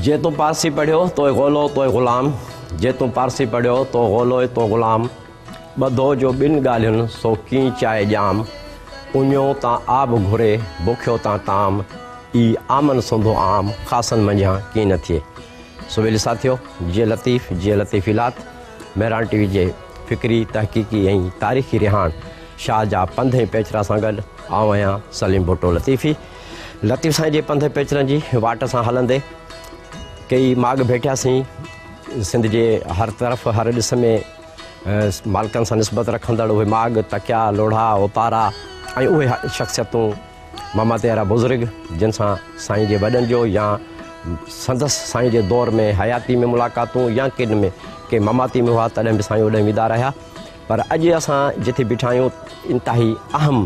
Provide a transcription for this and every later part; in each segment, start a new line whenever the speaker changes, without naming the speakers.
جي تون پارسي پڙهيو توء غولو توء غلام، جي تون پارسي پڙهيو تو غولو تو غلام، ٻڌو جو ٻن ڳالهين سو ڪين چائي ڄام، اڃيو تان آب گهري بکيو تان طعام، اي عامن سندو عام خاصن منجهان ڪين نه ٿئي. سو ٻيلي ساٿيو، جيئي لطيف، جيئي لطيفي لات، مهراڻ ٽي وي جي فڪري، تحقيقي ۽ تاريخي رهاڻ شاهه جا پنڌ ۽ پيچرا سان گڏ آئون آهيان سليم ڀٽو لطيفي. لطيف سائين جي پنڌ پيچرن جي واٽ سان هلندي ڪيئي ماڳ ڀيٽياسين. سنڌ جي هر طرف هر ڏس ۾ مالڪن سان نسبت رکندڙ اهي ماڳ، تڪيا، لوڙها، اوتارا ۽ اهي شخصيتون ماماتي وارا بزرگ جن سان سائين جي وڏن جو يا سندس سائين جي دور ۾ حياتي ۾ ملاقاتون يا ڪن ۾ ڪي ماماتي ۾ هئا تڏهن به سائين اوڏانهن ويندا رهيا. پر اڄ اسان جتي بيٺا آهيون انتهائي اهم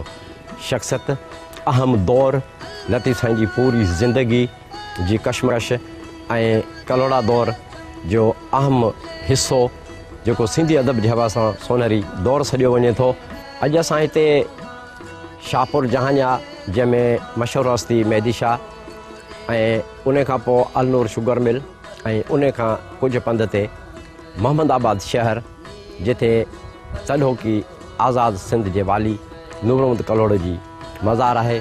شخصيت، اهم دور، لطيف سائين جي پوري زندگي جي ڪشمڪش ۽ ڪلهوڙا دور جو اهم حصو جيڪو سنڌي ادب جي حوالي سان سونهري دور سڏيو وڃي ٿو. اڄ اسان هتي شاهپور جهانيا جنهن ۾ مشهور هستي مهدي شاهه ۽ ان کان پوء النور شگر مل ۽ ان کان ڪجهه پنڌ تي محمد آباد شهر جتي تڏهوڪي آزاد سنڌ جي والي نور محمد ڪلهوڙو جي مزار آهي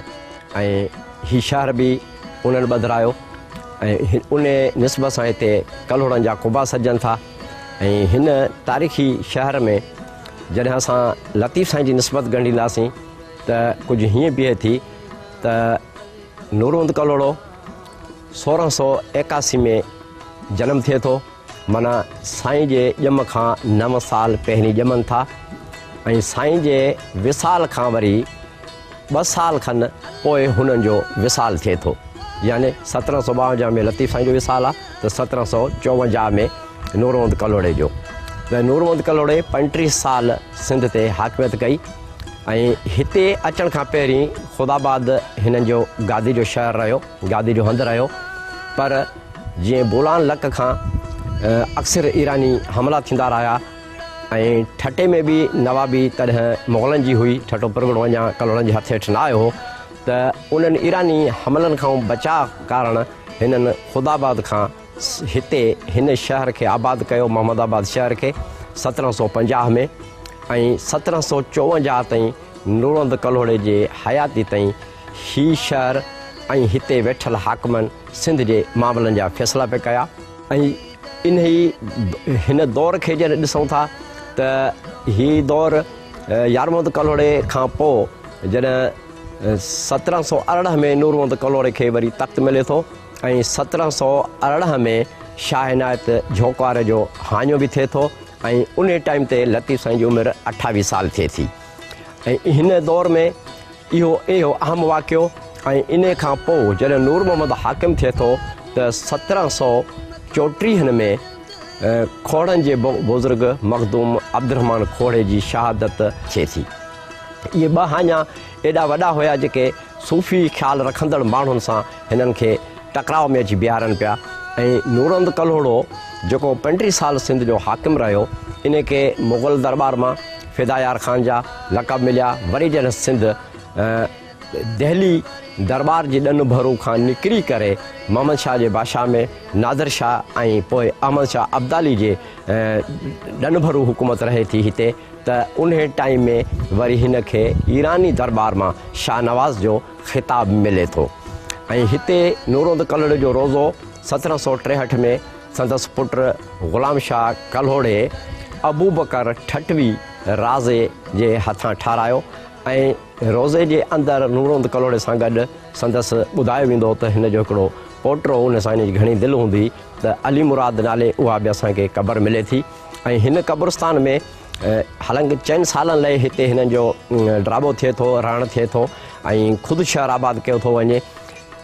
۽ هي شهر به انهن ٻڌرايو ۽ ان نسبت سان هتي ڪلهوڙن جا قبا سڏجن ٿا ۽ هن تاريخي شهر ۾ جڏهن اسان لطيف سائين جي نسبت ڳنڍينداسين ته ڪجهه هيئن بيهي ٿي ته نور محمد ڪلهوڙو 1681 ۾ جنم ٿئي ٿو. معنيٰ سائين جي ڄم کان نو سال پهرين ڄمن ٿا ۽ سائين جي وصال کان وري ٻه سال کن پوء هنن جو وصال ٿئي ٿو يعني 1752 ۾ لطيف سائين جو وصال آ ته 1754 ۾ نور محمد ڪلهوڙي جو ته نور محمد ڪلهوڙي 35 سال سنڌ تي حاڪميت ڪئي ۽ هتي اچڻ کان پهرين خدا آباد هنن جو گادي جو شهر رهيو گادي جو هنڌ رهيو پر جيئن بولان لڪ کان اڪثر ايراني حملا ٿيندا رهيا ۽ ٺٽي ۾ به نوابي تڏهن مغلن جي هئي، ٺٽو پرڳڻو اڃا ڪلهوڙن جي هٿ هيٺ نه آيو هو ته انهن ايراني حملن کان بچاء ڪارڻ هنن خدا آباد کان هتي هن شهر کي آباد ڪيو، محمد آباد شهر کي 1750 ۾ ۽ 1754 تائين نورمحمد ڪلهوڙي جي حياتي تائين هي شهر ۽ هتي ويٺل حاڪمن سنڌ جي معاملن جا فيصلا پئي ڪيا ۽ انهي هن دور کي جڏهن ڏسون ٿا ته هي دور يار محمد ڪلهوڙي کان پوء جڏهن 1718 ۾ نور محمد ڪلهوڙي کي وري تخت ملي ٿو ۽ 1718 ۾ شاهه عنايت جهوڪ واري جو هاڃو به ٿئي ٿو ۽ انهي ٽائيم تي لطيف سائين جي عمر 28 سال ٿئي ٿي ۽ هن دور ۾ اهو اهو اهم واقعو ۽ انهي کان پوء جڏهن نور محمد حاڪم ٿئي ٿو ته 1734 ۾ کوهڙن جي بزرگ مخدوم عبدالرحمان کوهڙي جي شهادت ٿئي ٿي. اهي ٻه هاڃا ايڏا وڏا هيا جيڪي صوفي خيال رکندڙ ماڻهن سان هنن کي ٽڪراء ۾ اچي بيهارن پيا ۽ نورمحمد ڪلهوڙو جيڪو 35 سال سنڌ جو حاڪم رهيو انهي کي مغل درٻار مان فدا يار خان جا لقب مليا وري جڏهن سنڌ دهلي درٻار جي ڏن ڀرو کان نڪري ڪري محمد شاهه جي بادشاهه ۾ نادر شاهه ۽ پوء احمد شاهه ابدالي جي ڏن ڀرو حڪومت رهي ٿي هتي ته انهي ٽائيم ۾ وري هن کي ايراني درٻار مان شاهنواز جو خطاب ملي ٿو ۽ هتي نورمحمد ڪلهوڙي جو روضو 1763 ۾ سندس پٽ غلام شاهه ڪلهوڙي ابوبڪر ٺٽوي رازي جي هٿان ٺارايو ۽ روضي جي اندر نورمحمد ڪلهوڙي سان گڏ سندس ٻڌايو ويندو هو ته هن جو هڪڙو پوٽو هو ان سان هن جي گهڻي دل هوندي هئي ته علي مراد نالي اها به اسان کي قبر ملي ٿي ۽ هن قبرستان ۾ حالانڪه چئن سالن لئي هتي هنن جو ڊاٻو ٿئي ٿو رهڻ ٿئي ٿو ۽ خود شهر آباد ڪيو ٿو وڃي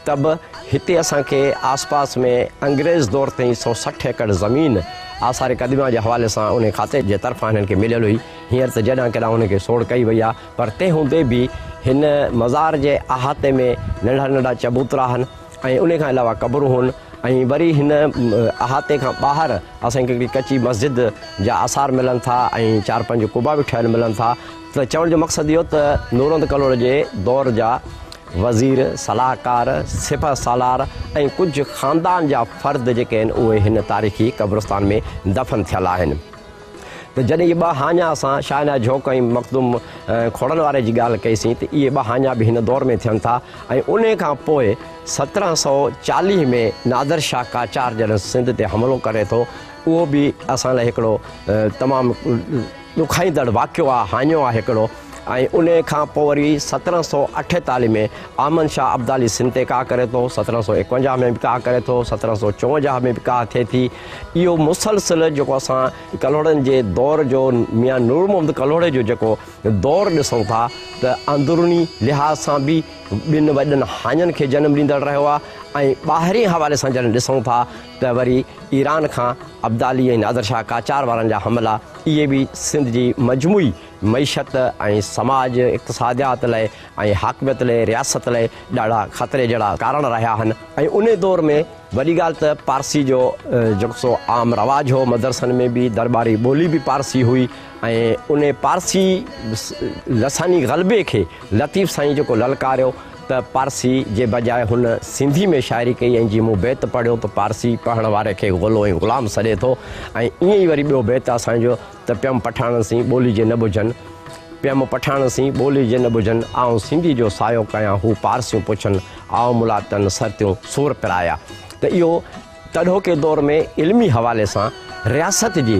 ته به هتي اسان کي آس پاس ۾ انگريز دور تائين 160 ايڪڙ زمين آثار قديمه جي حوالي سان انهي کاتي جي طرفان هنن کي مليل هئي. هينئر ته جيڏانهن ڪيڏانهن ان کي سوڙ ڪئي وئي آهي پر تنهن هوندي به هن مزار جي احاطي ۾ ننڍا ننڍا چبوترا آهن ۽ انهي کان علاوه قبرون هن ۽ وري هن احاطي کان ٻاهر اسان کي هڪڙي ڪچي مسجد جا آثار ملن ٿا ۽ چار پنج قبا به ٺهيل ملن ٿا ته چوڻ جو مقصد اهو ته نورمحمد ڪلهوڙي جي دور جا وزير، صلاحڪار، سپهه سالار ۽ ڪجهه خاندان جا فرد جيڪي آهن اهي هن تاريخي قبرستان ۾ دفن ٿيل آهن. ته جڏهن اهي ٻه هاڃا اسان شاهه عنايت جهوڪ ۽ مخدوم کوڙن واري جي ڳالهه ڪئي سين ته اهي ٻه هاڃا به هن دور ۾ ٿين ٿا ۽ انهي کان پوء 1740 ۾ نادر شاهه قاچار جڏهن سنڌ تي حملو ڪري ٿو اهو به اسان لاء هڪڙو تمام ڏکائيندڙ واقعو آهي، هاڃو آهي هڪڙو ۽ انهي کان پوء وري 1748 ۾ احمد شاهه ابدالي سنڌ تي ڪاهه ڪري ٿو، 1751 ۾ به ڪاهه ڪري ٿو، 1754 ۾ به ڪاهه ٿئي ٿي. اهو مسلسل جيڪو اسان ڪلهوڙن جي دور جو ميان نور محمد ڪلهوڙي جو جيڪو دور ڏسون ٿا ته اندروني لحاظ سان به ٻن وڏن هاڃن کي جنم ڏيندڙ رهيو آهي ۽ ٻاهرين حوالي سان جڏهن ڏسون ٿا ته وري ايران کان ابدالي ۽ نادر شاهه قاچار وارن جا حملا اهي به سنڌ جي مجموعي معيشت ۽ سماج اقتصاديات لئه ۽ حاڪميت لئه رياست لئه ڏاڍا خطري جهڙا ڪارڻ رهيا آهن ۽ انهي دور ۾ وڏي ڳالهه ته پارسي جو جيڪو سو عام رواج هو مدرسن ۾ به درٻاري ٻولي به پارسي هئي ۽ انهي پارسي لساني غلبي کي لطيف سائين جيڪو للڪاريو ته پارسي جي بجاء هن سنڌي ۾ شاعري ڪئي ۽ جيئن مون بيت پڙهيو ته پارسي پڙهڻ واري کي غلو ۽ غلام سڏي ٿو ۽ ائين ئي وري ٻيو بيت آ سائين جو ته پيم پٺاڻن سين ٻولي جي نه ٻجهن، پيم پٺاڻن سين ٻولي جي نه ٻجهن، آئون سنڌي جو سايو ڪيان هو پارسيون پڇن، آئون ملا تن سرتيون سور پرايا. ته اهو تڏهوڪي دور ۾ علمي حوالي سان رياست جي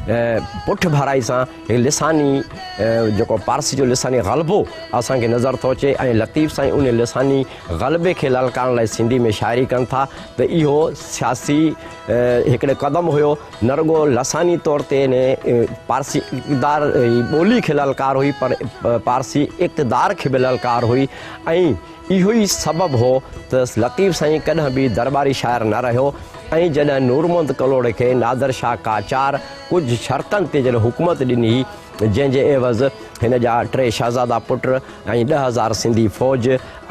پٺ ڀرائي سان هڪ لساني جيڪو پارسي جو لساني غلبو اسان کي نظر ٿو اچي ۽ لطيف سائين ان لساني غلبي کي للڪارڻ لاء سنڌي ۾ شاعري ڪن ٿا ته اهو سياسي هڪڙو قدم هيو نه رڳو لساني طور تي ان پارسي اقتدار ٻولي کي للڪار هئي پر پارسي اقتدار کي به للڪار هئي ۽ اهو ئي سبب هو ته لطيف سائين ڪڏهن به درٻاري شاعر نه رهيو ۽ جڏهن نور محمد ڪلهوڙي کي نادر شاهه قاچار ڪجهه شرطن تي جڏهن حڪومت ڏني هئي جنهن جي عيوض هن جا ٽي شهزادا پٽ ۽ 10,000 سنڌي فوج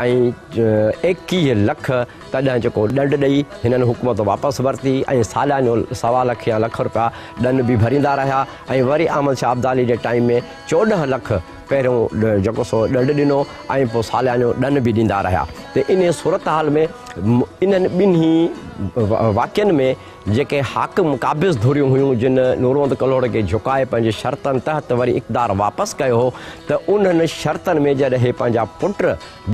۽ 21 لک تڏهن جيڪو ڏنڊ ڏئي هنن حڪومت واپس ورتي ۽ ساليانو سوا لک يا لک رپيا ڏن به ڀريندا رهيا ۽ وري احمد شاهه ابدالي جي ٽائيم ۾ 14 لک پهريون جيڪو سو ڏنڊ ڏنو ۽ پوء ساليانو ڏن به ڏيندا رهيا ته انهي صورتحال ۾ انهن ٻنهي واقعن ۾ جيڪي حاڪم قابض ڌريون هيون جن نورمحمد ڪلهوڙي کي جهڪائي پنهنجي شرطن تحت وري اقتدار واپس ڪيو هو ته انهن شرطن ۾ جڏهن هي پنهنجا پٽ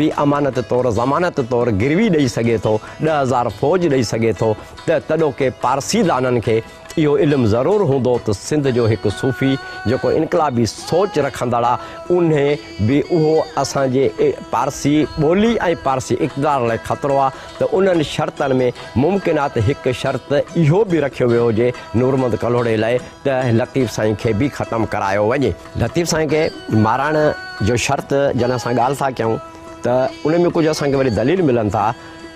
به امانت طور ضمانت طور گروي ڏئي سگهي ٿو 10,000 فوج ڏئي سگهي ٿو ته تڏوڪي پارسي دانن کي اهو علم ضرور هوندو ته سنڌ جو هڪ صوفي جيڪو انقلابي سوچ رکندڙ آ انهي به اهو اسان جي پارسي ٻولي ۽ پارسي اقتدار لاء خطرو آ ته انهن شرطن ۾ ممڪن آ ته هڪ شرط اهو به رکيو ويو هجي نورمحمد ڪلهوڙي لاء ته لطيف سائين کي به ختم ڪرايو وڃي. لطيف سائين کي مارائڻ جو شرط جڏهن اسان ڳالهه ٿا ڪيون ته ان ۾ ڪجهه اسان کي وري دليل ملن ٿا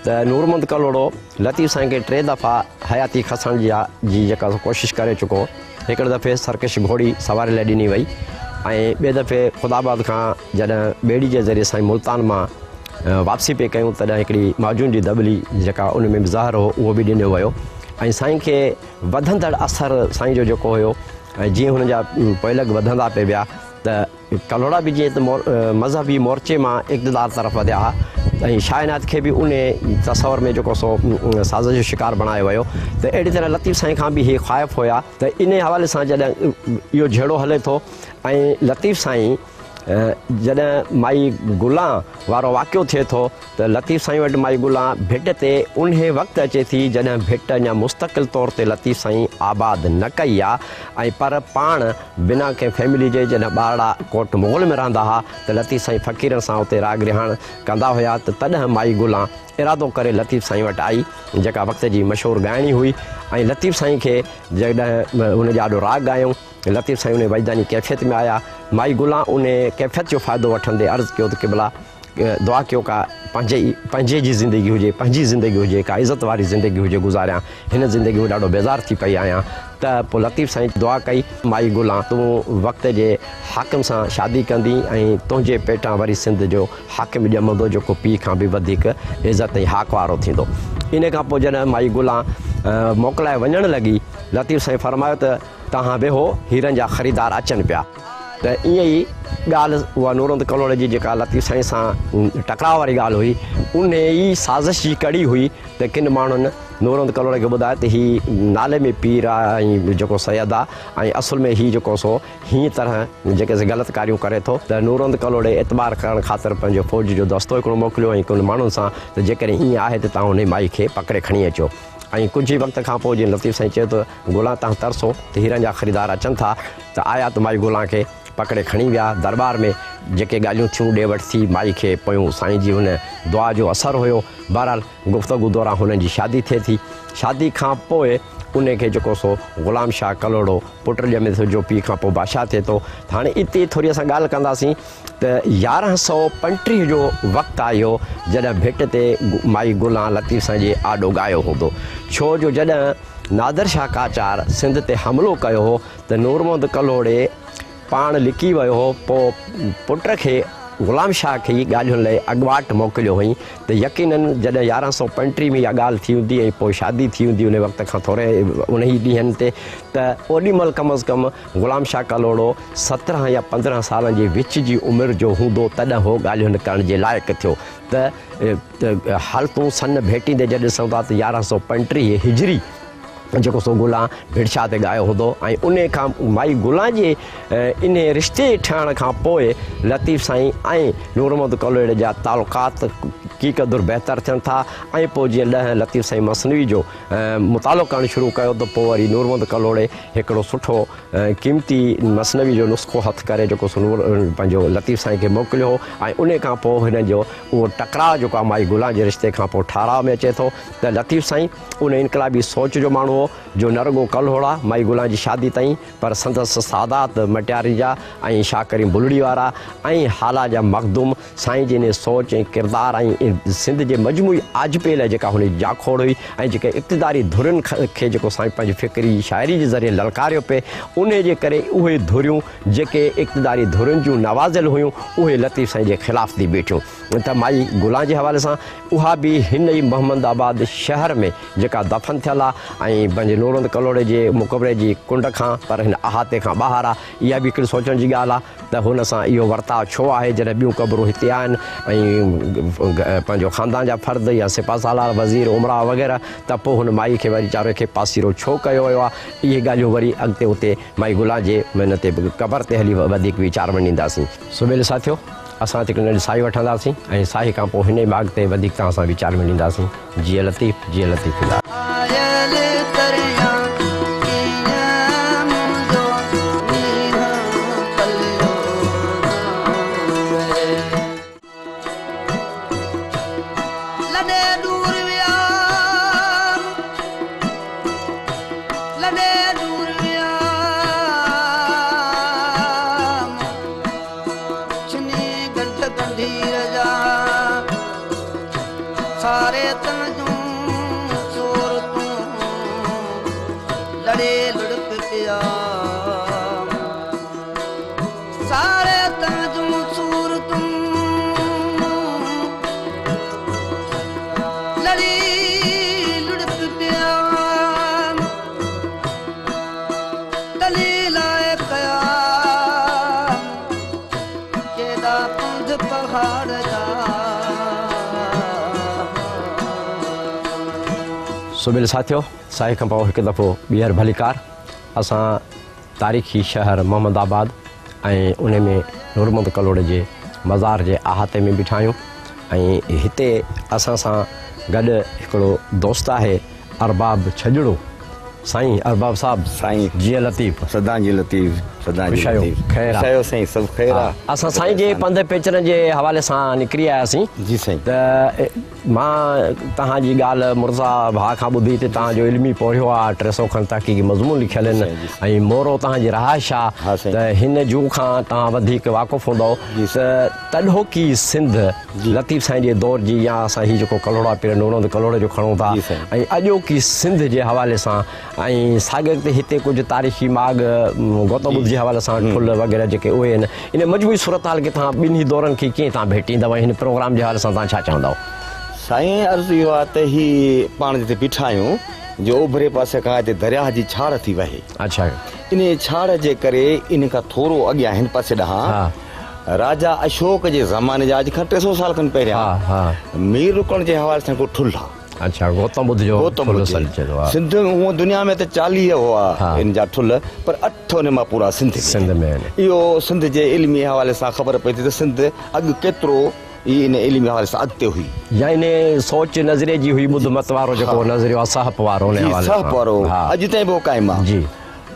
ته نور محمد ڪلهوڙو لطيف سائين کي ٽي دفعا حياتي کسڻ جي جي جيڪا سو ڪوشش ڪري چڪو هو. هڪڙي دفعي سرڪش گهوڙي سواري لاء ڏني وئي ۽ ٻئي دفعي خدا آباد کان جڏهن ٻيڙي جي ذريعي سائين ملتان مان واپسي پئي ڪيون تڏهن هڪڙي معجون جي دٻلي جيڪا ان ۾ به زهر هو اهو به ڏنو ويو ۽ سائين کي وڌندڙ اثر سائين جو جيڪو هيو ۽ جيئن هن جا پوئلڳ وڌندا پئي ويا ته ڪلهوڙا به جيئن ته مذهبي مورچي مان اقتدار طرف وڌيا ها ۽ شاهه عنايت کي به انهي تصور ۾ جيڪو سو سازش جو شڪار بڻايو ويو ته اهڙي طرح لطيف سائين کان به هي خائف هيا ته انهي حوالي سان جڏهن اهو جهيڙو هلي ٿو ۽ لطيف سائين جڏهن مائي گلان وارو واقعو ٿئي ٿو ته لطيف سائين وٽ مائي گلان ڀٽ تي انهي وقت اچي ٿي جڏهن ڀٽ اڃا مستقل طور تي لطيف سائين آباد نه ڪئي آ ۽ پر پاڻ بنا ڪنهن فيملي جي جڏهن ٻارڙا ڪوٽ مغل ۾ رهندا ها ته لطيف سائين فقيرن سان اتي راڳ رهاڻ ڪندا هيا ته تڏهن مائي گلان ارادو ڪري لطيف سائين وٽ آئي جيڪا وقت جي مشهور ڳائڻي هئي ۽ لطيف سائين کي جڏهن ان جي آڏو راڳ ڳايائون لطيف سائين انهي وجداني ڪيفيت ۾ آيا. مائي گلان انهي ڪيفيت جو فائدو وٺندي عرض ڪيو ته قبلا! دعا ڪيو ڪا پنهنجي ئي پنهنجي جي زندگي هجي، پنهنجي زندگي هجي، ڪا عزت واري زندگي هجي گذاريان، هن زندگي ۾ ڏاڍو بيزار ٿي پئي آهيان ته پوء لطيف سائين دعا ڪئي، مائي گلان! تون وقت جي حاڪم سان شادي ڪندين ۽ تنهنجي پيٽان وري سنڌ جو حاڪم ڄمندو جيڪو پيء کان به وڌيڪ عزت ۽ هاڪ وارو ٿيندو. انهي کان پوء جڏهن مائي گلان موڪلائي وڃڻ لڳي، لطيف سائين فرمايو ته. توهان ويهو، هيرن جا خريدار اچن پيا. ته ائين ئي ڳالهه اها نورند ڪلهوڙي جي جيڪا لطيف سائين سان ٽڪراء واري ڳالهه هئي، انهي ئي سازش جي ڪڙي هئي ته ڪن ماڻهن نورند ڪلهوڙي کي ٻڌايو ته هي نالي ۾ پير آ ۽ جيڪو سيد آ ۽ اصل ۾ هي جيڪو سو هين طرح جيڪي سي غلط ڪاريون ڪري ٿو ته نورند ڪلهوڙي اعتبار ڪرڻ خاطر پنهنجو فوج جو دستو هڪڙو موڪليو ۽ ڪن ماڻهن سان ته جيڪڏهن ائين آهي ته توهان انهي مائي کي پڪڙي کڻي اچو ۽ ڪجهه ئي وقت کان پوء جيئن لطيف سائين چيو ته گلان توهان ترسو ته هيرن جا خريدار اچن ٿا ته آيا ته مائي گلان کي پڪڙي کڻي ويا درٻار ۾ جيڪي ڳالهيون ٿيون ڏي وٺ ٿي مائي کي پويون سائين جي ان دعا جو اثر هيو بهرحال گفتگو دوران هنن جي شادي ٿئي ٿي شادي کان پوء انهي کي جيڪو سو غلام شاهه ڪلهوڙو پٽ ڄمي ٿو جو پيء کان پوء بادشاهه ٿئي ٿو ته هاڻي اتي ٿوري اسان ڳالهه ڪنداسين ته 1135 جو وقت آيو جڏهن ڀٽ تي مائي گلان لطيف سائين جي آڏو ڳايو هوندو ڇو جو جڏهن نادر شاهه قاچار سنڌ تي حملو ڪيو هو ته نور محمد ڪلهوڙي پاڻ لڪي ويو هو، پوء پٽ کي غلام شاهه کي ئي ڳالهين لئه اڳواٽ موڪليو هئائين ته يقيناً جڏهن 1135 ۾ اها ڳالهه ٿي هوندي ۽ پوء شادي ٿي هوندي انهي وقت کان ٿوري انهي ڏينهن تي ته اوڏي مهل ڪم از ڪم غلام شاهه ڪلهوڙو 17 يا 15 سالن جي وچ جي عمر جو هوندو تڏهن هو ڳالهين ڪرڻ جي لائق ٿيو ته حالتون سن ڀيٽيندي جڏهن ڏسون ٿا ته 1135 هجري جيڪو سو گلان ڀٽشاهه تي ڳايو هوندو ۽ انهي کان مائي گلان جي انهي رشتي ٺهڻ کان پوء لطيف سائين ۽ نور محمد ڪلهوڙي جا تعلقات ڪي قدر بهتر ٿين ٿا ۽ پوء جيئن ڏهن لطيف سائين مثنوي جو مطالعو ڪرڻ شروع ڪيو ته پوء وري نور محمد ڪلهوڙي هڪڙو سٺو قيمتي مثنوي جو نسخو هٿ ڪري جيڪو سو نور پنهنجو لطيف سائين کي موڪليو هو ۽ انهي کان پوء هنن جو اهو ٽڪراء جيڪو آهي مائي گلان جي رشتي کان پوء ٺهراء ۾ اچي ٿو ته لطيف سائين ان انقلابي سوچ جو ماڻهو هو، جو نه رڳو ڪلهوڙا مائي گلان جي شادي تائين، پر سندس سادات مٽياري جا ۽ شاهه ڪريم بلڙي وارا ۽ هالا جا مخدوم سائين جي انهي سوچ ۽ ڪردار ۽ سنڌ جي مجموعي آجپي لاء جيڪا هن جي جاکوڙ هئي ۽ جيڪي اقتداري ڌرين کي جيڪو سائين پنهنجي فڪري شاعري جي ذريعي للڪاريو پئي، انهي جي ڪري اهي ڌريون جيڪي اقتداري ڌرين جون نوازيل هيون، اهي لطيف سائين جي خلاف ٿي بيٺيون. ته مائي گلان جي حوالي سان اها به هن ئي محمد آباد شهر ۾ جيڪا دفن ٿيل آ ۽ پنهنجي نورند ڪلهوڙي جي مقبري جي ڪنڊ کان پر هن احاطي کان ٻاهر آ اها به هڪڙي سوچڻ جي ڳالهه آ ته هن سان اهو ورتاء ڇو آهي جڏهن ٻيون قبرون هتي آهن ۽ پنهنجو خاندان جا فرد يا سپهه سالار وزير امراء وغيره ته پوء هن مائي کي وري چاري کي پاسيرو ڇو ڪيو ويو آ اهي ڳالهيون وري اڳتي اتي مائي گلان جي ان تي قبر تي هلي وڌيڪ ويچار ونڊينداسين. سو ٻيلي ساٿيو! اسان هت هڪ ننڍي ساهي وٺنداسين ۽ ساهي کان پوء هن ئي ماڳ تي وڌيڪ توهان سان ويچار ونڊينداسين. جيئي لطيف، جيئي لطيف الاهي.
آيل تريان ڪيئن منهنجو نينهن پليو رهي. لڏي ڏور ويام، لڏي ڏور ويام. ڇني ڳنڍ ڳنڍير جا، ساري تن جون سورتون لڙي لڙڪ پيا. ساري تن جون سورتون لڙي لڙڪ پيا. تلي لاء ڪيا ڪيڏا پنڌ پهاڙ جا.
سوڀيل ساٿيو ساهي کان پوء هڪ دفعو ٻيهر ڀليڪار اسان تاريخي شهر محمد آباد ۽ انهي ۾ نور محمد ڪلهوڙي جي مزار جي احاطي ۾ بيٺا آهيون ۽ هتي اسان سان گڏ هڪڙو دوست آهي ارباب ڇڄڙو سائين ارباب صاحب
سائين
جيئي لطيف.
سدا جيئي لطيف سدا
خوش
جيئي
آهيو
لطيف
خير
خوش
آ.
آهيو سائين سڀ خير آ.
اسان سائين جي پنڌ پيچرن جي حوالي سان نڪري آياسين
جي سائين.
ته مان توهان جي ڳالهه مرزا ڀاء کان ٻڌي ته توهان جو علمي پورهيو آ 300 کن تحقيقي مضمون لکيل آهن ۽ مورو توهان جي رهائش آ
ها سائين.
ته هن جون کان توهان وڌيڪ واقف هوندؤ
جي
ته تڏهوڪي سنڌ لطيف سائين جي دور جي يا اسان هي جيڪو ڪلهوڙا پير نورند ڪلهوڙي جو کڻون ٿا ۽ اڄوڪي سنڌ جي حوالي سان ۽ ساڳئي وقت هتي ڪجهه تاريخي ماڳ گوتم ٻڌ جي حوالي سان ٺل وغيره جيڪي اهي آهن ان مجموعي صورتحال کي توهان ٻنهي دورن کي ڪيئن توهان ڀيٽيندؤ ۽ هن پروگرام جي حوالي سان توهان ڇا چوندؤ؟
سائين عرض اهو آهي ته هي پاڻ جتي بيٺا آهيون جو اوڀري پاسي کان هتي درياهه جي ڇاڙ ٿي وهي.
اڇا.
انهيء ڇاڙهه جي ڪري ان کان ٿورو اڳيان هن پاسي ڏانهن راجا اشوڪ جي زماني جا اڄ کان 300 سال کن پهريان مير رڪڻ جي حوالي سان هڪڙو ٺلهه آهي.
اڇا گوتم ٻڌ جو ٺلهه سڏجي ٿو.
سنڌ ۾ هونء دنيا ۾ ته 40 هئا ان جا ٺلهه پر 8 ان مان پورا سنڌ ۾ آهن. اهو سنڌ جي علمي حوالي سان خبر پئي ٿي ته سنڌ اڳ ڪيترو ئي ان علمي حوالي سان اڳتي هئي.
يا ان سوچ نظريي جي هئي ٻڌ مت وارو جيڪو نظريو آهي سهپ وارو ان حوالي سان.
جي سهپ وارو اڄ تائين به اهو قائم آهي.
جي.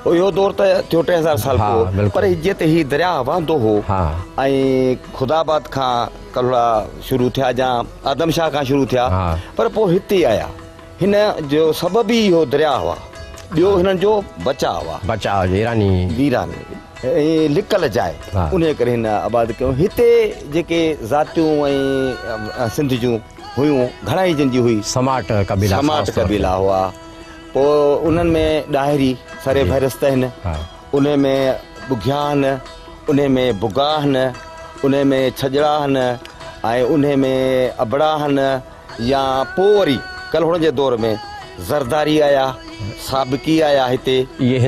اهو دور ته ٿيو 3000 سال پوء پر جتي هي درياهه وهندو هو ۽ خدا آباد کان ڪلهوڙا شروع ٿيا يا آدم شاهه کان شروع ٿيا پر پوء هتي آيا هن جو سبب ئي اهو درياهه هئا ٻيو هنن جو بچاء هئا.
بچاء ايراني.
ايراني ۽ لڪل جاء انهيء ڪري هن آباد ڪيو. هتي جيڪي ذاتيون ۽ سنڌ جون هيون گهڻائي جن جي هئي.
سماٽ قبيلا
سماٽ قبيلا هئا. پوء انهن ۾ ڏاهري سر فهرست آهن، انهي ۾ ٻگهيا آهن، انهي ۾ بگا آهن، انهي ۾ ڇڄڙا آهن ۽ انهي ۾ ابڙا آهن يا پوء وري ڪلهوڙن جي دور ۾ زرداري آيا، سابقي آيا هتي،
اهي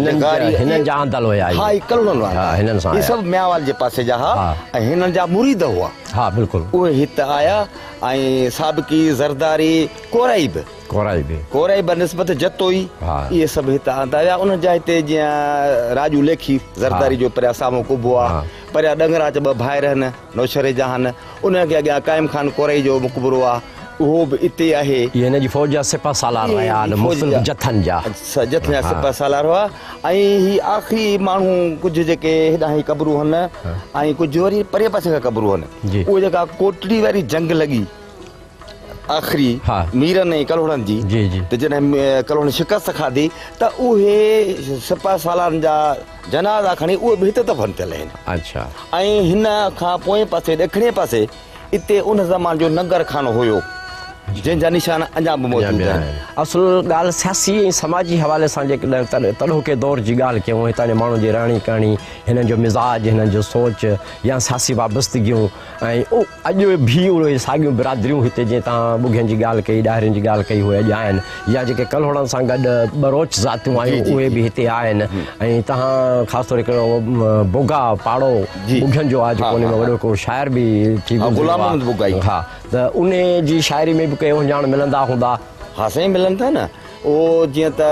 هنن جا آندل هيا.
ها اهي ڪلهوڙن وارا اهي سڀ ميانوال جي پاسي جا ها ۽ هنن جا مريد هئا.
ها بلڪل.
اهي هت آيا ۽ سابقي، زرداري، ڪورائي به.
ڪورائي به.
ڪورائي بنسبت جتوئي اهي سڀ هت آندا ويا. انهن جا هتي جيئن راڄو ليکي زرداري جو پريان سامهون قبو آ. پريان ڏنگراچ ٻه ڀائر هن نوشهري جا هن. انهن کي اڳيان قائم خان ڪورائي جو مقبرو آ. اهو به اتي آهي.
اهي هن جي فوج جا سپهه سالار رهيا آهن مختلف جٿن جا.
جٿن جا سپهه سالار هئا ۽ هي آخري ماڻهو ڪجهه جيڪي هيڏانهن هي قبرون هن ۽ ڪجهه وري پري پاسي کان قبرون هن. اهي جيڪا ڪوٽڙي واري جنگ لڳي. آخري ميرن ۽ ڪلهوڙن جي ته جڏهن ڪلهوڙن شڪست کاڌي ته اهي سپهه سالارن جا جنازا کڻي اهي به هتي دفن ٿيل آهن. ۽ هن کان پوئين پاسي ڏکڻي پاسي اتي ان زماني جو ننگر خانو هيو جنهن جا نشان اڃا به موجود آهن.
اصل ڳالهه سياسي ۽ سماجي حوالي سان جيڪڏهن تڏهوڪي دور جي ڳالهه ڪيون هتان جي ماڻهن جي رهڻي ڪهڻي هنن جو مزاج هنن جو سوچ يا سياسي وابستگيون ۽ اڄ به اهي ساڳيون برادريون هتي جيئن توهان ٻگهين جي ڳالهه ڪئي، ڏاهرين جي ڳالهه ڪئي اهي اڄ آهن يا جيڪي ڪلهوڙن سان گڏ ٻروچ ذاتيون آيون اهي به هتي آهن ۽ توهان خاص طور هڪڙو بوگا پاڙو ٻگهين جو آهي جيڪو ان ۾ وڏو هڪڙو شاعر به ٿي گذريو آهي ها ته انهي جي شاعري ۾ به ڪي اهڃاڻ ملندا هوندا.
ها سائين ملن ٿا نه اهو جيئن ته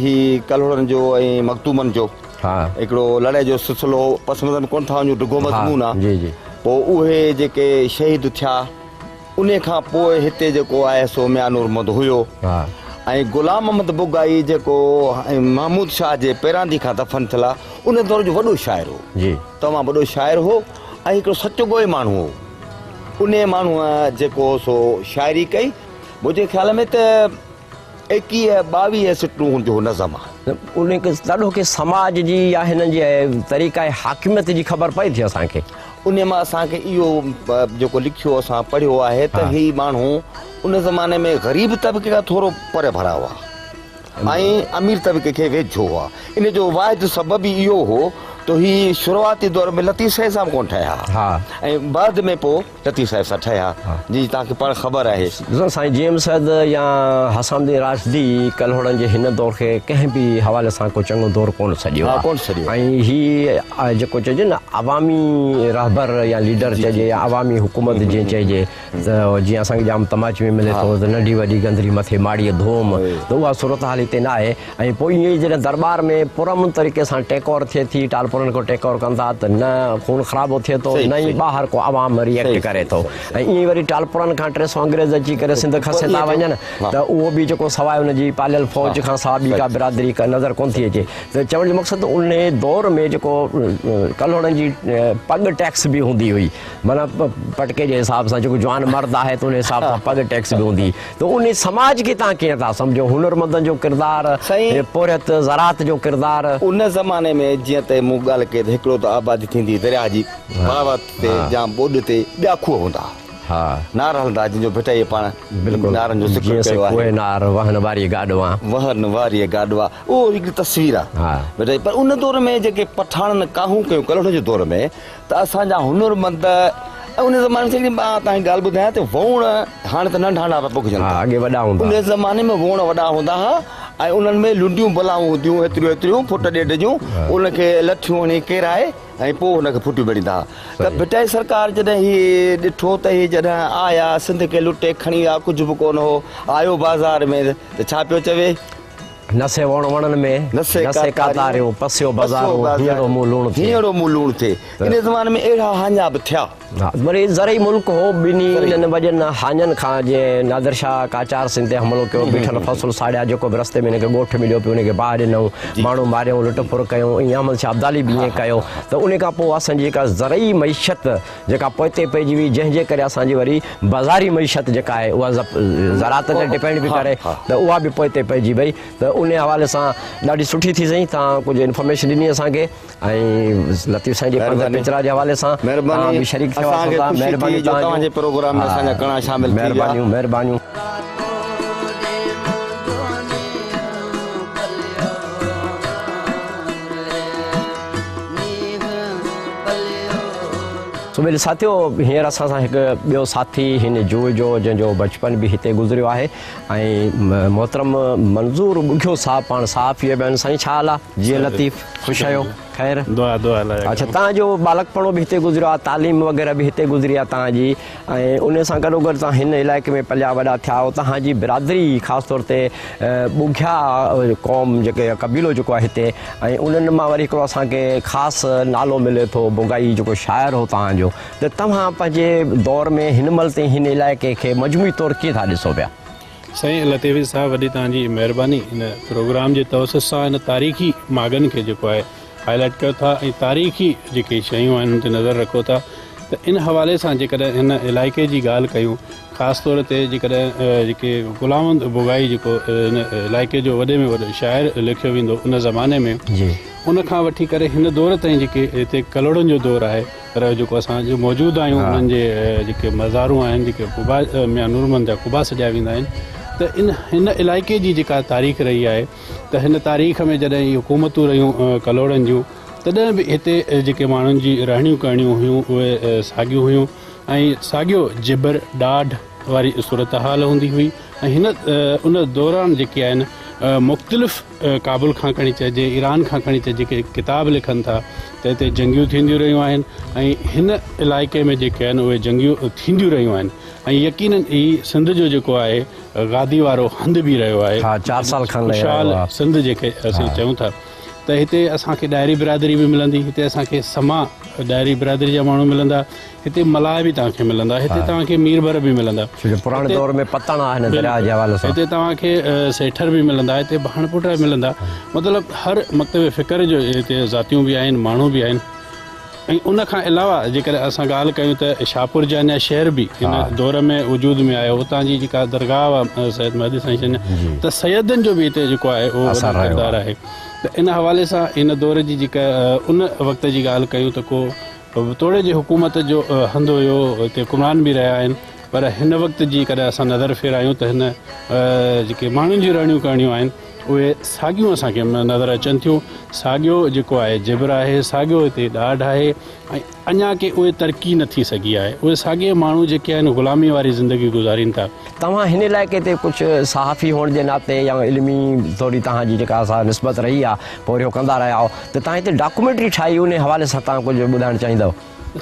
هي ڪلهوڙن جو ۽ مخدومن جو هڪڙو لڙائي جو سلسلو هو، پس منظر ۾ ڪونه ٿا وڃون، ڊگهو مضمون آ. پوء اهي جيڪي شهيد ٿيا، انهي کان پوء هتي جيڪو آهي سو ميان نور محمد هيو ۽ غلام محمد بگائي جيڪو محمود شاهه جي پيراندي کان دفن ٿيل آ، ان دور جو وڏو شاعر هو. تمام وڏو شاعر هو ۽ هڪڙو سچ گوئي ماڻهو هو. انهي ماڻهوء جيڪو سو شاعري ڪئي، منهنجي خيال ۾ ته 21 22 سٽون هن جو نظم آ.
ان کي تڏهوڪي سماج جي يا هنن جي طريقه حاڪميت جي خبر پئي ٿي اسان کي.
ان مان اسان کي اهو جيڪو لکيو اسان پڙهيو آهي ته هي ماڻهو ان زماني ۾ غريب طبقي کان ٿورو پري ڀرا هئا ۽ امير طبقي کي ويجهو هئا. ان جو واحد سبب ئي اهو هو ته هي شروعاتي دور ۾ لطيف سائين سان به ڪونه ٺهيا ها ۽ بعد ۾ پوء لطيف صاحب سان ٺهيا، جنهن جي توهان کي پاڻ خبر آهي.
ڏسو سائين جي ايم سيد يا حسام الدين راشدي ڪلهوڙن جي هن دور کي ڪنهن به حوالي سان ڪو چڱو دور ڪونه سڏيو آهي ۽ هي جيڪو چئجي نه عوامي رهبر يا ليڊر چئجي يا عوامي حڪومت جيئن چئجي ته جيئن اسان کي ڄام تماچي ۾ ملي ٿو ته ننڍي وڏي گندري مٿي ماڙيء ڌوم ته اها صورتحال هتي نه آهي ۽ پوء ائين ئي جڏهن درٻار ۾ پرامن طريقي سان ٽيڪ اوور ٿئي ٿي، ٽالپرن کان ٽيڪ اوور ڪن ٿا ته نه خون خرابو ٿئي ٿو نه ئي ٻاهر ڪو عوام ري ايڪٽ ڪري ٿو ۽ ائين ئي وري ٽالپرن کان 300 انگريز اچي ڪري سنڌ کسي ٿا وڃن ته اهو به جيڪو سواء ان جي پاليل فوج کان سواء ٻي ڪا برادري نظر ڪونه ٿي اچي ته چوڻ جو مقصد ته انهي دور ۾ جيڪو ڪلهوڙن جي پڳ ٽيڪس به هوندي هئي معنيٰ پٽڪي جي حساب سان جيڪو جوان مرد آهي ته ان حساب سان پڳ ٽيڪس به هوندي ته انهي سماج کي توهان ڪيئن ٿا سمجهو هنرمندن جو ڪردار پورهيت زراعت جو ڪردار.
ان زماني ۾ جيئن ته مون ڳالهه ڪئي ته هڪڙو ته آبادي ٿيندي درياهه جي پاوت تي يا ٻوڏ تي ٻيا کوهه هوندا ها نار هلندا جن جو ڀٽائيء پاڻ نارن جو ذڪر ڪيو آهي.
جيئن سي ڪوهه نار وهن واريء گاڏوا.
وهن واريء گاڏوا اهو هڪڙي تصوير آهي ڀٽائي پر ان دور ۾ جيڪي پٺاڻن ڪاهون ڪيون ڪلهوڙن جي دور ۾ ته اسان جا هنرمند ۽ ان زماني ۾ مان توهان کي ڳالهه ٻڌايان ته ووڻ هاڻي ته ننڍا ننڍا پيا پوکجن ٿا.
اڳي وڏا هوندا
ان زماني ۾ ووڻ وڏا هوندا ها ۽ انهن ۾ لنڊيون بلائون هونديون هيتريون هيتريون فٽ ڏيڍ جون ان کي لٺيون هڻي ڪيرائي ۽ پوء هن کي ڦٽيون ڀيڙيندا ها ته ڀٽائي سرڪار جڏهن هي ڏٺو ته هي جڏهن آيا سنڌ کي لٽي کڻي ويا ڪجهه به ڪونه هو آيو بازار ۾ ته ڇا پيو چوي.
نه سي وڻ وڻن ۾، نه سي ڪاتاريون، پسيو بازارون، هينئڙو مون لوڻ ٿئي.
هينئڙو مون لوڻ ٿئي. ان زماني ۾ اهڙا هاڃا به ٿيا.
ها وري زرعي ملڪ هو، ٻنهي انهن وڏين هاڃن کان جنهن نادر شاهه قاچار سنڌ تي حملو ڪيو، بيٺل فصل ساڙيا، جيڪو به رستي ۾ هن کي ڳوٺ مليو پئي ان کي باهه ڏنائون، ماڻهو ماريائون، لٽ ڦر ڪيائون، ائين احمد شاهه ابدالي به ائين ڪيو ته ان کان پوء اسان جي جيڪا زرعي معيشت جيڪا پوئتي پئجي وئي جنهن جي ڪري اسان جي وري بازاري معيشت جيڪا آهي اها زراعت تي ڊپينڊ به ڪري ته اها به پوئتي پئجي وئي ته ان حوالي سان ڏاڍي سٺي ٿي سائين توهان ڪجهه انفارميشن ڏني اسان کي ۽ لطيف سائين جي پنڌ پچرا جي حوالي سان
توهان به
شريڪ ٿيو اسان سان
مهرباني توهان جي پروگرام ۾ اسان جا ڪڻا شامل ٿي ويا
مهربانيون مهربانيون. سو ٻيلي ساٿيو هينئر اسان سان هڪ ٻيو ساٿي هن جوء جو جنهن جو بچپن به هتي گذريو آهي ۽ محترم منظور ٻگهيو صاحب پاڻ صحافي به آهن سائين ڇا حال آ جيئي لطيف خوش آهيو خير
دعا دعا الله جا
اڇا تان جو ٻالڪپڻو به هتي گذريو آ تعليم وغيره به هتي گذري آ تان جي ۽ ان سان گڏوگڏ توهان هن علائقي ۾ پليا وڏا ٿيا آهيو، توهان جي برادري خاص طور تي ٻگهيا قوم جيڪي قبيلو جيڪو آهي هتي ۽ انهن مان وري هڪڙو اسان کي خاص نالو ملي ٿو بوگائي جيڪو شاعر هو توهان جو ته توهان پنهنجي دور ۾ هن مهل تائين هن علائقي کي مجموعي طور ڪيئن ٿا ڏسو پيا؟
سائين لطيفي صاحب وڏي توهان جي مهرباني هن پروگرام جي توسط سان هن تاريخي ماڳن کي جيڪو آهي هائي لائيٽ ڪيو ٿا ۽ تاريخي جيڪي شيون آهن انهن تي نظر رکو ٿا ته ان حوالي سان جيڪڏهن هن علائقي جي ڳالهه ڪيون خاص طور تي جيڪڏهن جيڪي غلام محمد بوگائي جيڪو هن علائقي جو وڏي ۾ وڏو شاعر ليکيو ويندو ان زماني ۾
جي
ان کان وٺي ڪري هن دور تائين جيڪي هتي ڪلهوڙن جو دور آهي پر جيڪو اسان اڄ موجود آهيون انهن جي جيڪي مزارون آهن جيڪي قبا ميان نور محمد جا قبا سڏيا ويندا آهن ته ان هن علائقي جي جيڪا تاريخ رهي آهي ته هن تاريخ ۾ جڏهن هي حڪومتون رهيون ڪلهوڙن جون تڏهن به هتي جيڪي ماڻهن جي رهڻيون ڪهڻيون هيون اهي ساڳيون هيون ۽ ساڳيو جبر ڏاڍ واري صورتحال هوندي هئي ۽ هن ان دوران جيڪي آهن مختلف ڪابل کان کڻي چئجي ايران کان کڻي چئجي جيڪي ڪتاب لکن ٿا ته هتي جنگيون ٿينديون رهيون آهن ۽ هن علائقي ۾ جيڪي آهن اهي جنگيون ٿينديون رهيون آهن ۽ يقينن هي سنڌ جو جيڪو آهي گادي وارو هنڌ به رهيو آهي.
ها چار سال کن
رهيو
آهي.
خوشحال سنڌ جيڪي اسين چئون ٿا ته هتي اسان کي ڏاهري برادري به ملندي هتي اسان کي سما ڏاهري برادري جا ماڻهو ملندا هتي ملاح به توهان کي ملندا هتي توهان کي ميربر به ملندا
ڇو جو پراڻي دور ۾ پتڻ آهن درياء جي حوالي سان
هتي توهان کي سيٺر به ملندا هتي ڀاڻپوٽا به ملندا مطلب هر مڪتب فڪر جو هتي ذاتيون به آهن ماڻهو به آهن ۽ ان کان علاوه جيڪڏهن اسان ڳالهه ڪيون ته شاهپور جانيا شهر به ان دور ۾ وجود ۾ آيو اتان جي جيڪا درگاهه آهي سيد مهدي سائين جن ته سيدن جو به هتي جيڪو آهي اهو وڏو ڪردار آهي ته ان حوالي سان ان دور جي جيڪا ان وقت جي ڳالهه ڪيون ته ڪو توڙي جي حڪومت جو هنڌ هيو هتي حڪمران به رهيا آهن پر هن وقت جي ڪڏهن اسان نظر ڦيرايون ته هن جيڪي ماڻهن جون رهڻيون ڪهڻيون آهن اهي ساڳيون اسان کي نظر اچن ٿيون، ساڳيو جيڪو آهي جبر آهي، ساڳيو هتي ڏاڍ آهي ۽ اڃا ڪي اهي ترقي نه ٿي سگهي آهي، اهي ساڳئي ماڻهو جيڪي آهن غلامي واري زندگي گذارين ٿا.
توهان هن علائقي تي ڪجهه صحافي هئڻ جي ناتي يا علمي ٿوري توهان جي جيڪا سا نسبت رهي آهي پورهيو ڪندا رهيا آهيو ته توهان هتي ڊاڪومينٽري ٺاهي انهي حوالي سان توهان ڪجهه ٻڌائڻ چاهيندؤ؟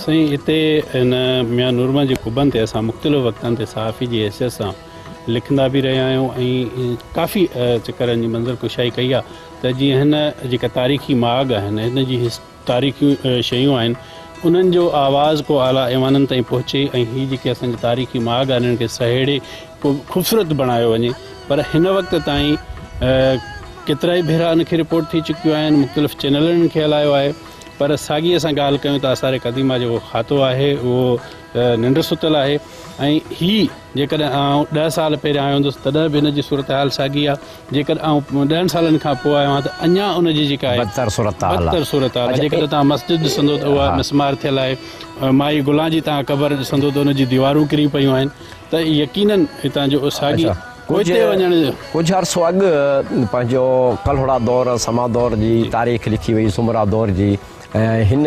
سائين هتي هن ميان نورمحمد جي قبن تي اسان مختلف وقتن تي صحافي جي حيثيت سان لکندا به رهيا آهيون ۽ ڪافي چڪرن جي منظر ڪشائي ڪئي آهي ته جيئن هن جيڪا تاريخي ماڳ آهن هن جي تاريخي شيون آهن انهن جو آواز ڪو اعليٰ ايوانن تائين پهچي ۽ هي جيڪي اسان جا تاريخي ماڳ آهن انهن کي سهيڙي ڪو خوبصورت بڻايو وڃي پر هن وقت تائين ڪيترائي ڀيرا ان کي رپورٽ ٿي چڪيون آهن مختلف چينلن ان کي هلايو آهي پر ساڳي اسان ڳالهه ڪيون ته آثار قديمه جيڪو کاتو آهي اهو ننڊ ستل آهي ۽ هي جيڪڏهن آئون ڏهه سال پهريان آيو هوندس تڏهن به هن جي صورتحال ساڳي آهي، جيڪڏهن آئون ڏهن سالن کان پوء آيو آهيان ته اڃا ان جي جيڪا آهي
بدتر صورتحال آهي.
بدتر صورتحال آهي. جيڪڏهن توهان مسجد ڏسندو ته اها مسمار ٿيل آهي، مائي گلان جي توهان قبر ڏسندو ته ان جي ديوارون ڪري پيون آهن ته يقينن هتان جو ساڳي پوئتي وڃڻ جو.
ڪجهه عرصو اڳ پنهنجو ڪلهوڙا دور، سما دور جي تاريخ لکي وئي، سومرا دور جي. هن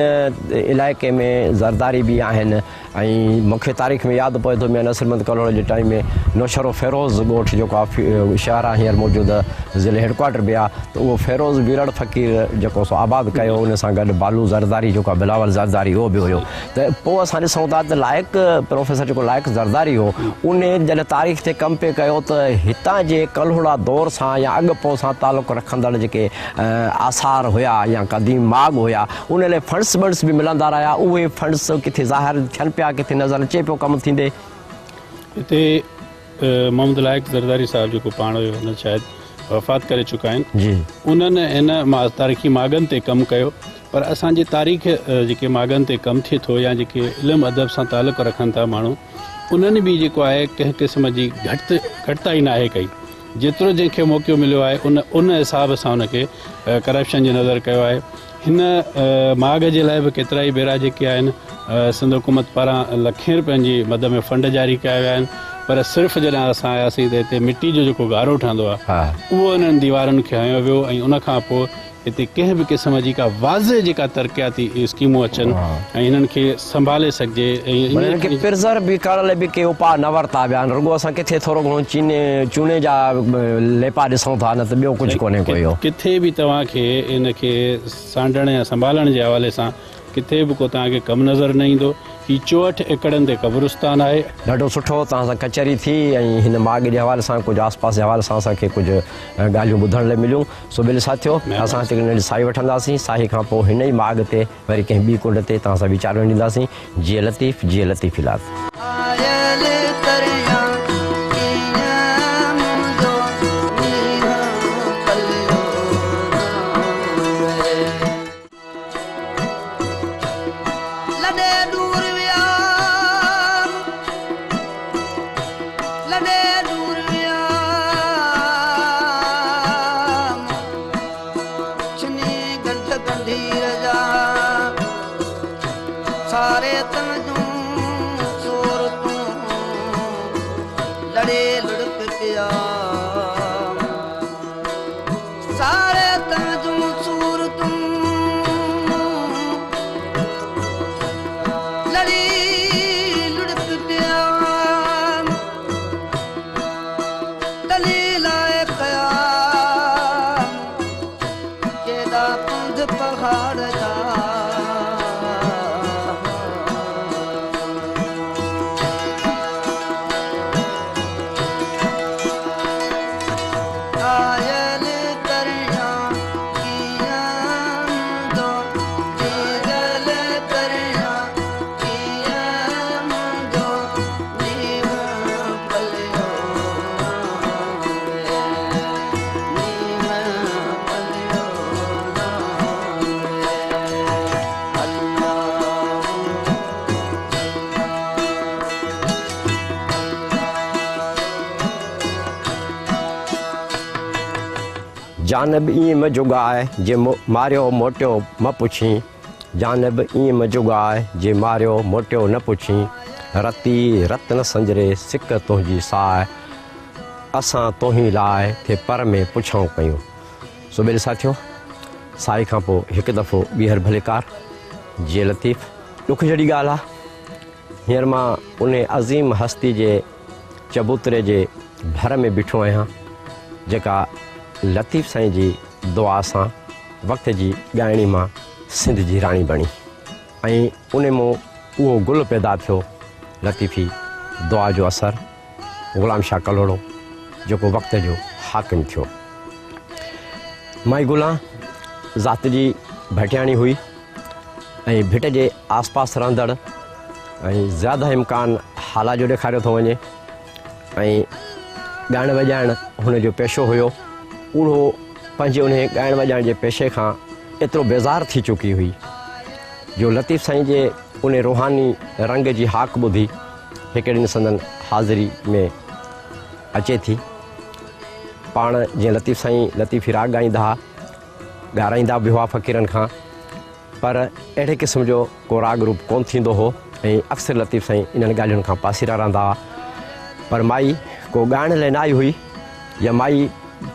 علائقي ۾ زرداري به آهن ۽ مون کي تاريخ ۾ ياد پوي ٿو ميان نصير محمد ڪلهوڙي جي ٽائيم ۾ نوشهروفيروز ڳوٺ جيڪو آهي شهر آهي هينئر موجوده ضلعي هيڊ ڪوارٽر به آهي ته اهو فيروز ويرڙ فقير جيڪو سو آباد ڪيو ان سان گڏ بالو زرداري جيڪو آهي بلاول زرداري اهو به هيو ته پوء اسان ڏسون ٿا ته لائق پروفيسر جيڪو لائق زرداري هو ان جڏهن تاريخ تي ڪم پئي ڪيو ته هتان جي ڪلهوڙا دور سان يا اڳ پوء سان تعلق رکندڙ جيڪي آثار هيا يا قديم ماڳ هيا ان لاء فنڊس بنڊس به ملندا رهيا اهي فنڊس ڪٿي ظاهر ٿين پيا ڪٿي نظر اچي پيو ڪم ٿيندي.
هتي محمد لائق زرداري صاحب جيڪو پاڻ هيو هن شايد وفات ڪري چڪا آهن
جي.
انهن هن تاريخي ماڳن تي ڪم ڪيو پر اسان جي تاريخ جيڪي ماڳن تي ڪم ٿئي ٿو يا جيڪي علم ادب سان تعلق رکن ٿا ماڻهو انهن به جيڪو آهي ڪنهن قسم جي گهٽ گهٽتائي ناهي ڪئي جيترو جنهن کي موقعو مليو آهي ان ان حساب سان ان کي ڪرپشن جي نظر ڪيو آهي هن ماڳ جي لاء به ڪيترائي ڀيرا جيڪي آهن سنڌ حڪومت پاران لکين روپين جي مد ۾ فنڊ جاري ڪيا ويا آهن پر صرف جڏهن اسان آياسين ته هتي مٽي جو جيڪو گارو ٺهندو آهي اهو انهن ديوارن کي هنيو ويو ۽ ان کان پوء هتي ڪنهن به قسم جي ڪا واضح جيڪا ترقياتي اسڪيمون اچن ۽ هنن کي سنڀالي سگهجي ۽
معنيٰ هنن کي پرزرو به ڪرڻ لاء به ڪي اپاء نه ورتا ويا آهن رڳو اسان ڪٿي ٿورو گهڻو چيني چوني جا ليپا ڏسون ٿا نه ته ٻيو ڪجهه ڪونهي ڪو اهو.
ڪٿي به توهان کي ان کي سانڍڻ يا سنڀالڻ جي حوالي سان ڪٿي به ڪو توهان کي ڪم نظر نه ايندو. هي 64 ايڪڙن تي قبرستان آهي.
ڏاڍو سٺو توهان سان ڪچهري ٿي ۽ هن ماڳ جي حوالي سان ڪجهه آس پاس جي حوالي سان اسان کي ڪجهه ڳالهيون ٻڌڻ لاء مليون. سو ٻيلي ساٿيو اسان هتي ننڍي ساهي وٺنداسين ساهي کان پوء هن ئي ماڳ تي وري ڪنهن ٻي ڪنڊ تي توهان سان ويچار ونڊينداسين جيئي لطيف جيئي لطيفي لات.
آيل ڪريان ڪيئن منهنجو نينهن پليو ناهي. لڏي ڏور ويام لڏي ڏور ويام ڇني ڳنڍ ڳنڍير جا ساري تن جون صورتون لڙي لڙڪ پيا. ساري تن جون صورتون لڙي لڙڪ پيا دليل آء قيام ڪيڏا پنڌ پهاڙ جا. آيل ڪريان ڪيئن منهنجو جيجل ڪريان ڪيئن منهنجو نينهن پليو ناهي نينهن پليو ناهي الله.
جانب ائين م جڳاء، جي ماريو موٽيو م پڇين. جانب ائين م جڳاء، جي ماريو موٽيو نه پڇين. رتي رت نه سنجري، سڪ تنهنجي ساء. اسان توهين لاء، ٿي پر ۾ پڇائون ڪيون. سو ٻيلي ساٿيو، سائي کان پوء هڪ دفعو ٻيهر ڀليڪار. جيئي لطيف. ڏک جهڙي ڳالهه آ، هينئر مان انهي عظيم هستي جي چبوتري جي ڀر ۾ بيٺو آهيان، جيڪا لطيف سائين جي دعا سان وقت جي ڳائڻي مان سنڌ جي راڻي بڻي ۽ انهي مون اهو گل پيدا ٿيو لطيفي دعا جو اثر غلام شاهه ڪلهوڙو جيڪو وقت جو حاڪم ٿيو. مائي گلان ذات جي ڀٽياڻي هئي ۽ ڀٽ جي آس پاس رهندڙ ۽ زياده امڪان هالا جو ڏيکاريو ٿو وڃي ۽ ڳائڻ وڄائڻ هن جو پيشو هيو. اهو پنهنجي انهي ڳائڻ وڄائڻ جي پيشي کان ايترو بيزار ٿي چڪي هئي جو لطيف سائين جي انهي روحاني رنگ جي هاڪ ٻڌي هڪ ڏينهن سندن حاضري ۾ اچي ٿي. پاڻ جيئن لطيف سائين لطيفي راڳ ڳائيندا ها، ڳارائيندا به هئا فقيرن کان. پر اهڙي قسم جو ڪو راڳ روپ ڪونه ٿيندو هو ۽ اڪثر لطيف سائين انهن ڳالهين کان پاسيرا رهندا هئا. پر مائي ڪو ڳائڻ لاء نه آئي هئي يا مائي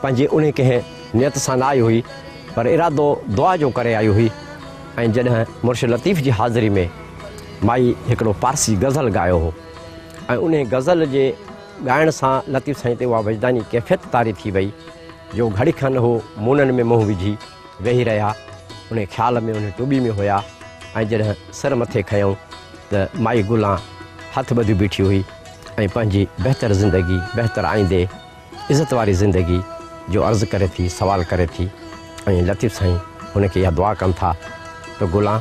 پنهنجي انهي ڪنهن نيت سان نه آئي هئي پر ارادو دعا جو ڪري آئي هئي ۽ جڏهن مرشد لطيف جي حاضري ۾ مائي هڪڙو پارسي غزل ڳايو هو ۽ انهي غزل جي ڳائڻ سان لطيف سائين تي اها وجداني ڪيفيت طاري ٿي وئي جو گهڙي کن هو مونن ۾ منهن وجهي ويهي رهيا، انهي خيال ۾ انهي ٽٻي ۾ هيا ۽ جڏهن سر مٿي کنيائون ته مائي گلان هٿ ٻڌيون بيٺي هئي ۽ پنهنجي بهتر زندگي، بهتر آئيندي، عزت واري زندگي جو عرض ڪري ٿي، سوال ڪري ٿي ۽ لطيف سائين هن کي اها دعا ڪن ٿا ته گلان!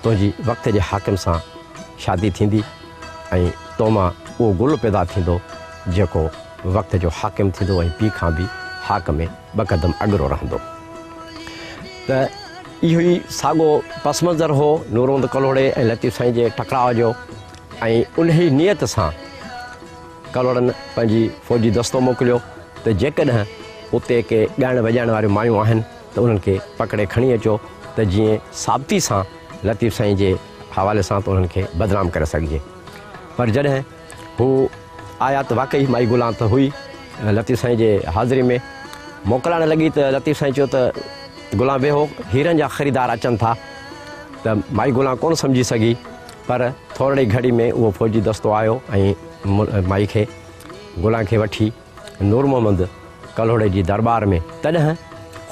تنهنجي وقت جي حاڪم سان شادي ٿيندي ۽ تو مان اهو گل پيدا ٿيندو جيڪو وقت جو حاڪم ٿيندو ۽ پيء کان به هاڪ ۾ ٻه قدم اڳرو رهندو. ته اهو ئي ساڳو پس منظر هو نور محمد ڪلهوڙي ۽ لطيف سائين جي ٽڪراء جو ۽ انهي نيت سان ڪلهوڙن پنهنجي فوجي دستو موڪليو ته جيڪڏهن اتي ڪي ڳائڻ وڄائڻ واريون مايون آهن ته انهن کي پڪڙي کڻي اچو ته جيئن ثابتي سان لطيف سائين جي حوالي سان ته انهن کي بدنام ڪري سگهجي. پر جڏهن هو آيا ته واقعي مائي گلان ته هئي لطيف سائين جي حاضري ۾ موڪلائڻ لڳي ته لطيف سائين چيو ته گلان ويهو هيرن جا خريدار اچن ٿا ته مائي گلان ڪونه سمجهي سگهي پر ٿورڙي گهڙي ۾ اهو فوجي دستو آيو ۽ مائي کي گلان کي وٺي نور محمد ڪلهوڙي جي درٻار ۾ تڏهن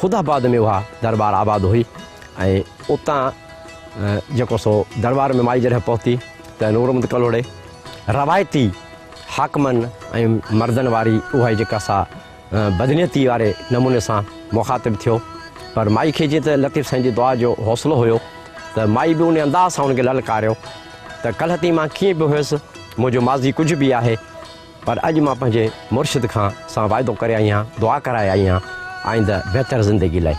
خدا آباد ۾ اها درٻار آباد هئي ۽ اتان جيڪو سو درٻار ۾ مائي جڏهن پهتي ته نور محمد ڪلهوڙي روايتي حاڪمن ۽ مردن واري اها ئي جيڪا سا بدنيتي واري نموني سان مخاطب ٿيو پر مائي کي جيئن ته لطيف سائين جي دعا جو حوصلو هيو ته مائي به ان انداز سان ان کي للڪاريو ته ڪلهه تائين مان ڪيئن به هيس منهنجو ماضي ڪجهه به آهي پر اڄ مان پنهنجي مرشد کان سان واعدو ڪري آئي آهيان، دعا ڪرائي آئي آهيان آئنده بهتر زندگي لاء.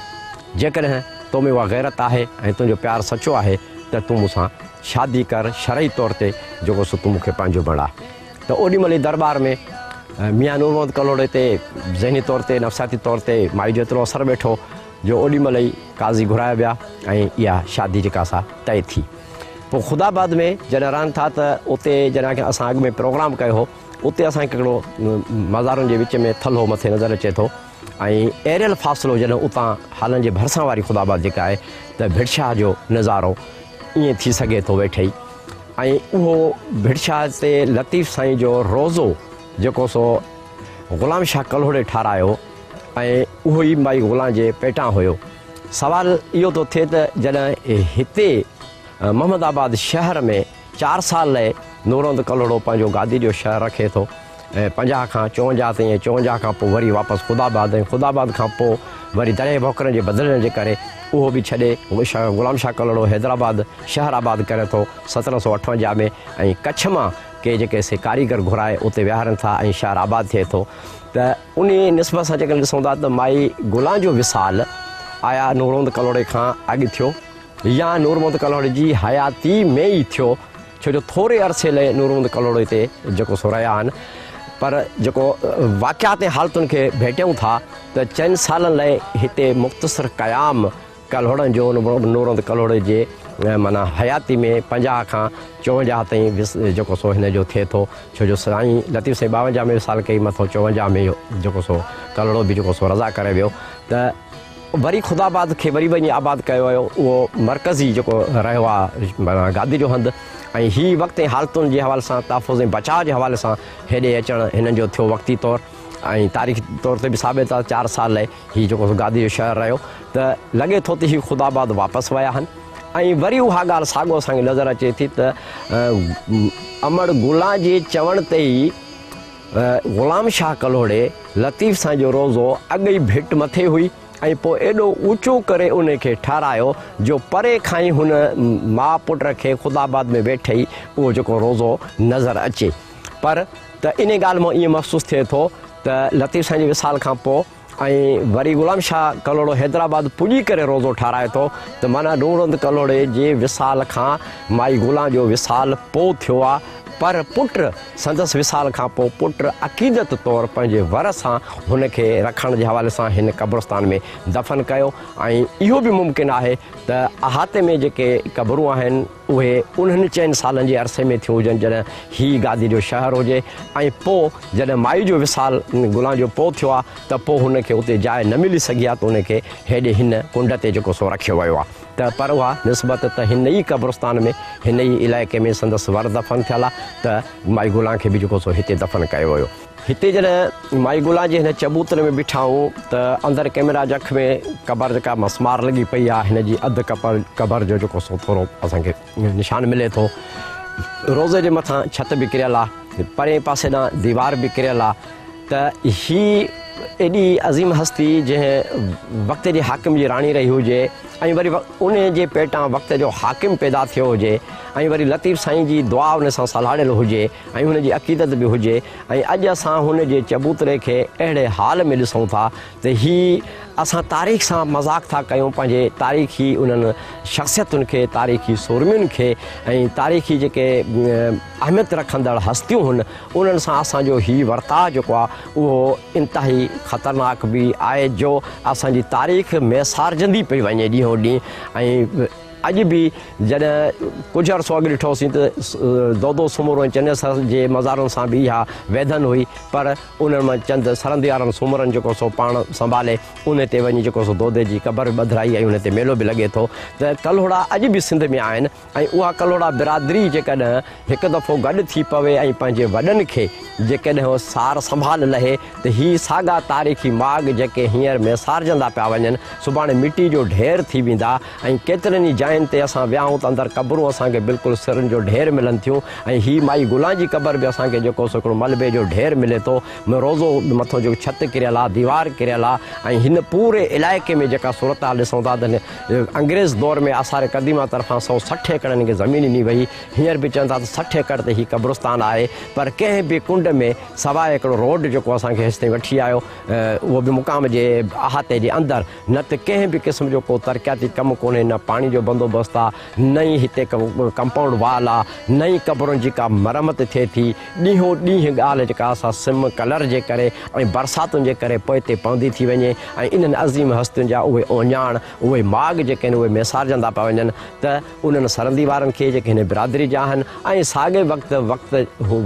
جيڪڏهن تو ۾ اها غيرت آهي ۽ تنهنجو پيار سچو آهي ته تون مون سان شادي ڪر شرعي طور تي جيڪو سو تون مون کي پنهنجو بڻاء. ته اوڏي مهل ئي درٻار ۾ ميان نور محمد ڪلهوڙي تي ذهني طور تي نفسياتي طور تي مائي جو ايترو اثر ويٺو جو اوڏي مهل ئي قاضي گهرايا ويا ۽ اها شادي جيڪا سا طئي ٿي. پوء خدا آباد ۾ جڏهن رهن ٿا ته اتي جڏهن اسان اڳ ۾ پروگرام ڪيو هو اتي اسان کي هڪڙو مزارن جي وچ ۾ ٿلهو مٿي نظر اچي ٿو ۽ ايريل فاصلو جڏهن اتان هالن جي ڀرسان واري خدا آباد جيڪا آهي ته ڀٽ شاهه جو نظارو ائين ٿي سگهي ٿو ويٺي ۽ اهو ڀٽ شاهه تي لطيف سائين جو روضو جيڪو سو غلام شاهه ڪلهوڙي ٺارايو ۽ اهو ئي مائي غلان جي پيٽان هيو. سوال اهو ٿو ٿئي ته جڏهن هتي محمد آباد شهر ۾ چار سال لئه نورند ڪلهوڙو پنهنجو گادي جو شهر رکي ٿو ۽ 50 کان 54 تائين ۽ 54 کان پوء وري واپس خدا آباد ۽ خدا آباد کان پوء وري درياهي وهڪرن جي بدلجڻ جي ڪري اهو به ڇڏي غلام شاهه ڪلهوڙو حيدرآباد شهر آباد ڪري ٿو 1758 ۾ ۽ ڪڇ مان ڪي جيڪي سي ڪاريگر گهرائي اتي ويهارين ٿا ۽ شهر آباد ٿئي ٿو ته انهيء نسبت سان جيڪڏهن ڏسون ٿا ته مائي گلان جو وصال آيا نورمحمد ڪلهوڙي کان اڳ ٿيو يا نورمحمد ڪلهوڙي جي حياتي ۾ ئي ٿيو ڇو جو ٿوري عرصي لئه نورمحمد ڪلهوڙي تي جيڪو سو رهيا آهن پر جيڪو واقعات ۽ حالتن کي ڀيٽيون ٿا ته چئن سالن لئه هتي مختصر قيام ڪلهوڙن جو نورند ڪلهوڙي جي معنيٰ حياتي ۾ 50 کان 54 تائين جيڪو سو هن جو ٿئي ٿو ڇو جو سائين لطيف سائين 52 ۾ وصال ڪئي مٿو 54 ۾ جيڪو سو ڪلهوڙو به جيڪو سو رضا ڪري ويو ته وري خدا آباد کي وري وڃي آباد ڪيو ويو اهو مرڪزي جيڪو رهيو آهي معنيٰ گادي جو هنڌ ۽ هي وقت ۽ حالتن جي حوالي سان تحفظ ۽ بچاء جي حوالي سان هيڏي اچڻ هنن جو ٿيو وقتي طور ۽ تاريخي طور تي به ثابت آهي 4 سال لئه هي جيڪو سو گادي جو شهر رهيو ته لڳي ٿو ته هي خدا آباد واپس ويا آهن ۽ وري اها ڳالهه ساڳو اسان کي نظر اچي ٿي ته امڙ گلان جي چوڻ تي ئي غلام شاهه ڪلهوڙي لطيف سائين جو روضو اڳ ئي ڀٽ مٿي هئي ۽ پوء ايڏو اوچو ڪري ان کي ٺهرايو جو پري کان ئي هن ماء پٽ کي خدا آباد ۾ ويٺي ئي اهو جيڪو روضو نظر اچي پر ته انهي ڳالهه مان ائين محسوس ٿئي ٿو ته لطيف سائين جي وصال کان پوء ۽ وري غلام شاهه ڪلهوڙو حيدرآباد پڄي ڪري روضو ٺاراهي ٿو ته معنيٰ نورند ڪلهوڙي جي وصال کان مائي گلان جو وصال پوء ٿيو آ پر پٽ سندس وصال کان پوء پٽ عقيدت طور پنهنجي ور سان هن کي رکڻ جي حوالي سان هن قبرستان ۾ دفن ڪيو ۽ اهو به ممڪن آهي ته احاطي ۾ جيڪي قبرون آهن اهي انهن چئن سالن جي عرصي ۾ ٿيون هجن جڏهن هي گادي جو شهر هجي ۽ پوء جڏهن مائي جو وصال گلان جو پوء ٿيو آ ته پوء هن کي اتي جاء نه ملي سگهي آ ته ان کي هيڏي هن ڪنڊ تي جيڪو سو رکيو ويو آ ته. ته پر اها نسبت ته هن ئي قبرستان ۾ هن ئي علائقي ۾ سندس ور دفن ٿيل آ ته مائي گلان کي به جيڪو سو هتي دفن ڪيو ويو. هتي جڏهن مائي گلان جي هن چبوتري ۾ بيٺا آهيون ته اندر ڪئميرا جي اک ۾ قبر جيڪا مسمار لڳي پئي آ هن جي اڌ قبر جو جيڪو سو ٿورو اسان کي نشان ملي ٿو. روضي جي مٿان ڇت به ڪريل آ پرئين پاسي ڏانهن ديوار به ڪريل آ ته هي ايڏي عظيم هستي جنهن وقت جي حاڪم جي راڻي رهي هجي ۽ وري ان جي پيٽان وقت جو حاڪم پيدا ٿيو هجي ۽ وري لطيف سائين جي دعا ان سان سلهاڙيل هجي ۽ هن جي عقيدت به هجي ۽ اڄ اسان هن جي چبوتري کي اهڙي حال ۾ ڏسون ٿا ته هي اسان تاريخ سان مذاق ٿا ڪيون پنهنجي تاريخي انهن شخصيتن کي تاريخي سورمين کي ۽ تاريخي جيڪي اهميت رکندڙ هستيون هن انهن سان اسان جو هي ورتاء جيڪو آهي اهو انتهائي خطرناڪ به آهي جو اسان جي تاريخ ميسارجندي پئي وڃي ڏينهون ڏينهن ۽ اڄ به جڏهن ڪجهه عرصو اڳ ڏٺوسين ته دودو سومرو ۽ چنيسر جي مزارن سان به اها ويڌن هئي پر انهن مان چند سرنديارن سومرن جيڪو سو پاڻ سنڀالي ان تي وڃي جيڪو سو دودي جي قبر به ٻڌرائي ۽ ان تي ميلو به لڳي ٿو ته ڪلهوڙا اڄ به سنڌ ۾ آهن ۽ اها ڪلهوڙا برادري جيڪڏهن هڪ دفعو گڏ ٿي پوي ۽ پنهنجي وڏن کي جيڪڏهن سار سنڀال لهي ته هي ساڳا تاريخي ماڳ جيڪي هينئر ميسارجندا پيا وڃن، سڀاڻي مٽي جو ڍير ٿي ويندا ۽ ڪيترن ئي جاين تي اسان ويا آهيون ته اندر قبرون اسان کي بلڪل سرن جو ڍير ملن ٿيون ۽ هي مائي گلان جي قبر به اسان کي جيڪو سو هڪڙو ملبي جو ڍير ملي ٿو. روضو مٿو جيڪو ڇت ڪريل آهي، ديوار ڪريل آهي ۽ هن پوري علائقي ۾ جيڪا صورتحال ڏسون ٿا ته انگريز دور ۾ آثار قديمه طرفان 160 ايڪڙ هن کي زمين ڏني وئي. هينئر به چون ٿا ته 60 ايڪڙ تي هي قبرستان آهي پر ڪنهن به ڪنڊ ۾ سواء هڪڙو روڊ جيڪو اسان کي هيستائين وٺي آيو اهو به مقام جي احاطي جي اندر نه ته ڪنهن به قسم جو ڪو ترقياتي ڪم ڪونهي نه پاڻي جو بندوبست آ نه ئي هتي ڪمپائونڊ وال آ نه ئي قبرن جي ڪا مرمت ٿئي ٿي. ڏينهون ڏينهن ڳالهه جيڪا سا سم ڪلر جي ڪري ۽ برساتن جي ڪري پوئتي پوندي ٿي وڃي ۽ انهن عظيم هستين جا اهي اهڃاڻ، اهي ماڳ جيڪي آهن اهي ميسارجندا پيا وڃن ته انهن سرندي وارن کي جيڪي هن برادري جا آهن ۽ ساڳئي وقت وقت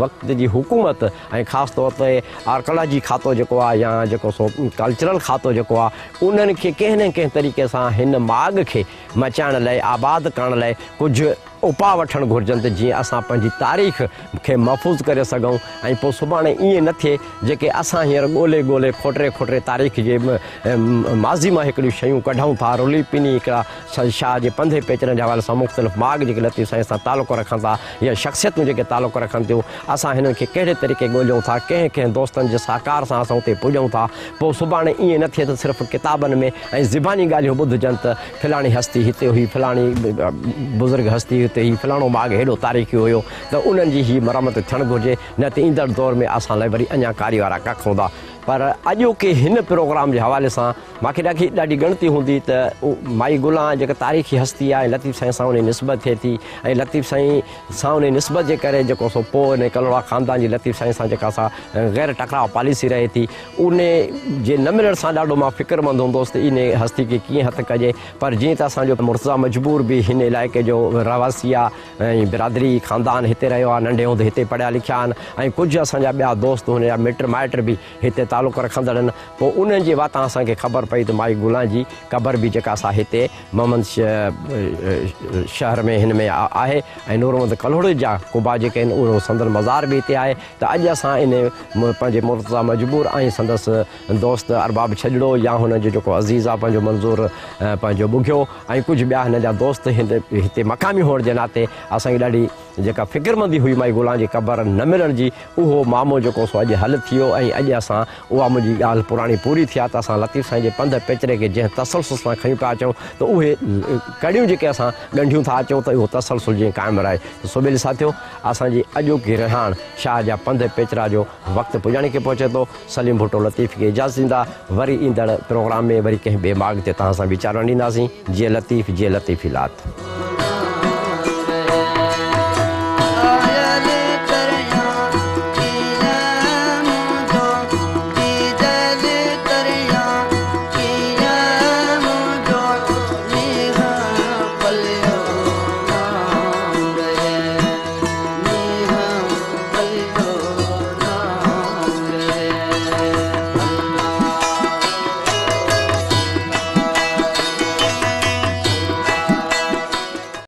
وقت جي حڪومت ۽ خاص طور تي آرڪلاجي کاتو جيڪو آهي يا جيڪو سو ڪلچرل کاتو جيڪو آهي انهن کي ڪنهن نه ڪنهن طريقي سان هن ماڳ کي مچائڻ لئه آباد ڪرڻ لئه ڪجهه اپاء وٺڻ گهرجن ته جيئن اسان پنهنجي تاريخ کي محفوظ ڪري سگهون ۽ پوء سڀاڻي ائين نه ٿئي جيڪي اسان هينئر ڳولي ڳولي کوٽري کوٽري تاريخ جي ماضي مان هڪڙيون شيون ڪڍون ٿا رلي پني هڪڙا شاهه جي پنڌ پيچرن جي حوالي سان مختلف ماڳ جيڪي لطيف سائين سان تعلق رکن ٿا يا شخصيتون جيڪي تعلق رکن ٿيون اسان هنن کي ڪهڙي طريقي ڳوليون ٿا ڪنهن ڪنهن دوستن جي سهڪار سان اسان اتي پڄون ٿا پوء سڀاڻي ائين نه ٿئي ته صرف ڪتابن ۾ ۽ زباني ڳالهيون ٻڌجن ته فلاڻي هستي هتي هئي، فلاڻي بزرگ هستي هتي هئي، فلاڻو ماڳ هيڏو تاريخي هيو ته انهن جي هي مرمت ٿيڻ گهرجي نه ته ايندڙ دور ۾ اسان لاء وري اڃا ڪاري وارا ڪک هوندا. پر اڄوڪي هن پروگرام جي حوالي سان مان کي ڏاڍي ڏاڍي ڳڻتي هوندي ته مائي گلان جيڪا تاريخي هستي آهي لطيف سائين سان انهي نسبت ٿئي ٿي ۽ لطيف سائين سان انهي نسبت جي ڪري جيڪو سو پوء انهي ڪلهوڙا خاندان جي لطيف سائين سان جيڪا سا غير ٽڪراء پاليسي رهي ٿي انهي جي نه ملڻ سان ڏاڍو مان فڪرمند هوندو هوس ته انهي هستي کي ڪيئن هٿ ڪجي پر جيئن ته اسان جو مرتضيٰ مجبور به هن علائقي جو رهواسي آ ۽ برادري خاندان هتي رهيو آ ننڍي هوندي هتي پڙهيا لکيا آهن ۽ ڪجهه اسان جا ٻيا دوست هن جا مٽ مائٽ به هتي تعلق رکندڙ آهن پوء انهن جي واتان اسان کي خبر پئي ته مائي گلان جي قبر به جيڪا سا هتي محمد شهر ۾ هن ۾ آهي ۽ نور محمد ڪلهوڙي جا قبا جيڪي آهن اهو سندن مزار به هتي آهي ته اڄ اسان ان پنهنجي مرتضيٰ مجبور ۽ سندس دوست ارباب ڇڄڙو يا هن جو جيڪو عزيز آ پنهنجو منظور پنهنجو ٻگهيو ۽ ڪجهه ٻيا هن جا دوست هتي مقامي هئڻ جي ناتي اسان کي ڏاڍي جيڪا فڪرمندي هئي مائي گلان جي قبر نه ملڻ جي اهو معمو جيڪو سو اڄ حل ٿي ويو ۽ اڄ اسان اها منهنجي ڳالهه پراڻي پوري ٿي آ ته اسان لطيف سائين جي پنڌ پيچري کي جنهن تسلسل سان کڻي پيا اچون ته اهي ڪڙيون جيڪي اسان ڳنڍيون ٿا اچون ته اهو تسلسل جيئن قائم رهي ته سوڀيلي ساٿيو اسان جي اڄوڪي رهاڻ شاهه جا پنڌ پيچرا جو وقت پڄاڻي کي پهچي ٿو. سليم ڀٽو لطيف کي اجازت ڏيندا. وري ايندڙ پروگرام ۾ وري ڪنهن ٻئي ماڳ تي توهان سان ويچار ونڊينداسين. جيئي لطيف جيئي لطيفي لات.